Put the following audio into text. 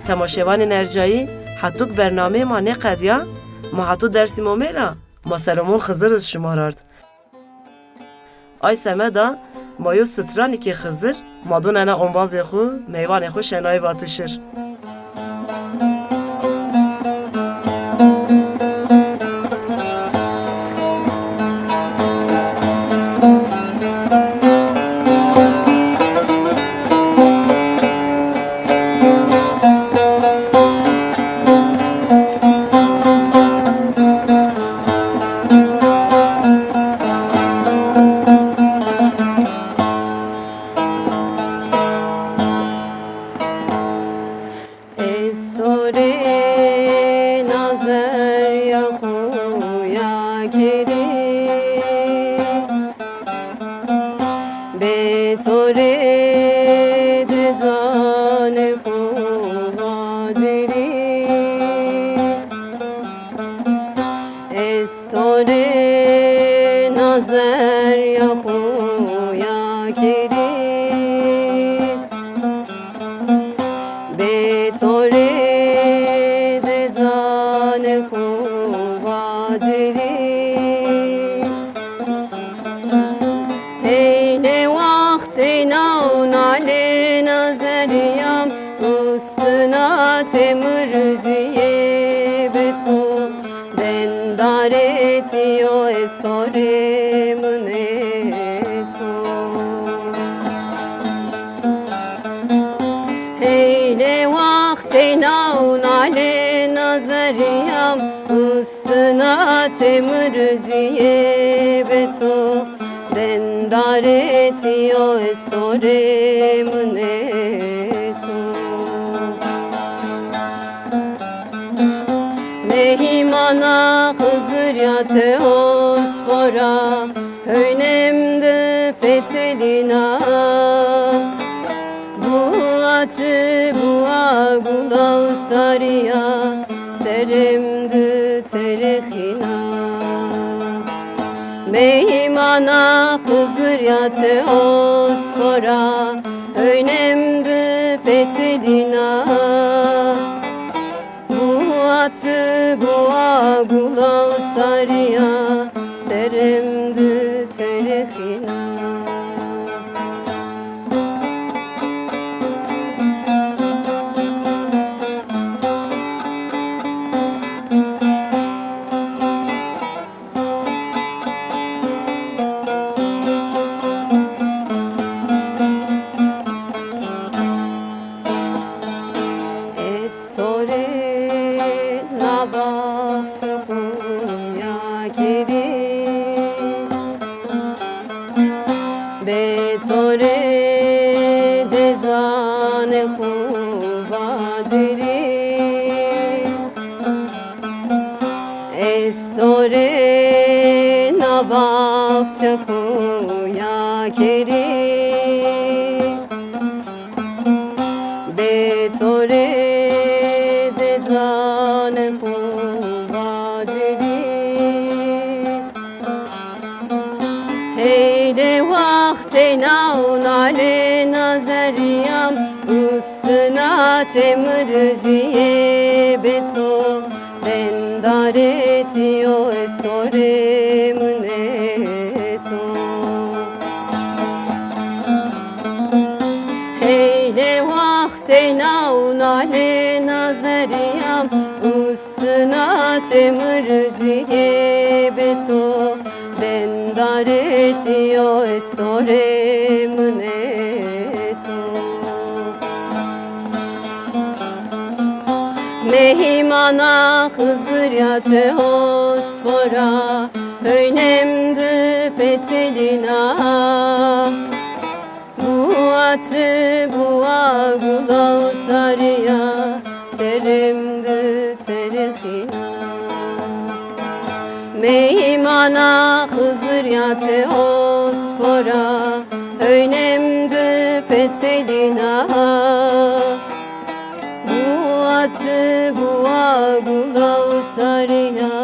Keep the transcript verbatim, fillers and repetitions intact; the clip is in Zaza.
Temaşevanên ercayî, hetuk bernameyê ma nêqedîya, ma heto Dêrsim omey ra, ma Selamon Xizir iz şima ra ard. Ay semeda ma yo stranî kê Xizir, ma don ena ombazê xwu, meyvanê xwu şenayî vatişir. Ez to rê nazerya xo ya kerî, bê to rê didanê xo vacerî. Ez to rê nazerya xo ya kerî, bê to rê didanê xo vacerî. Heynê waxtê naw nalê nazerîyam, ustina çemurcîyê bê to. Dendarê tîyo ez to rê munê to. Heynê waxtê naw nalê nazerîyam, ustina çemurcîyê bê to. Dendarê tîyo ez to rê munê to. Mehîmana Xizir ya Teospora, hewnem di fetelîna. Bua ti bua gula û sarî ya, serem di terexîna. Mehîmana Xizir ya Teospora, hewnem di fetelîna. Bua ti bua gula û sarî ya, serem di terexîna. Ez to rê na baxçe xo ya kerî, bê to rê dezanê xo vacerî. Ez to rê na baxçe xo ya kerî, bê to rê dezanê xo vacerî. Heylê waxtê naw nalê nazerîyam, ustina çemurcîyê bê to. Dendarê tîyo ez to rê munê to. Heylê waxtê naw nalê nazerîyam, ustina çemurcîyê bê to. Dendarê tîyo ez to rê munê to. Mehîmana Xizir ya Teospora, hewnem di fetelîna. Bua ti bua gula û sarî ya, serem di terexîna. Mehîmana Xizir ya Teospora, hewnem di fetelîna. Bua ti bua gula û sarî ya,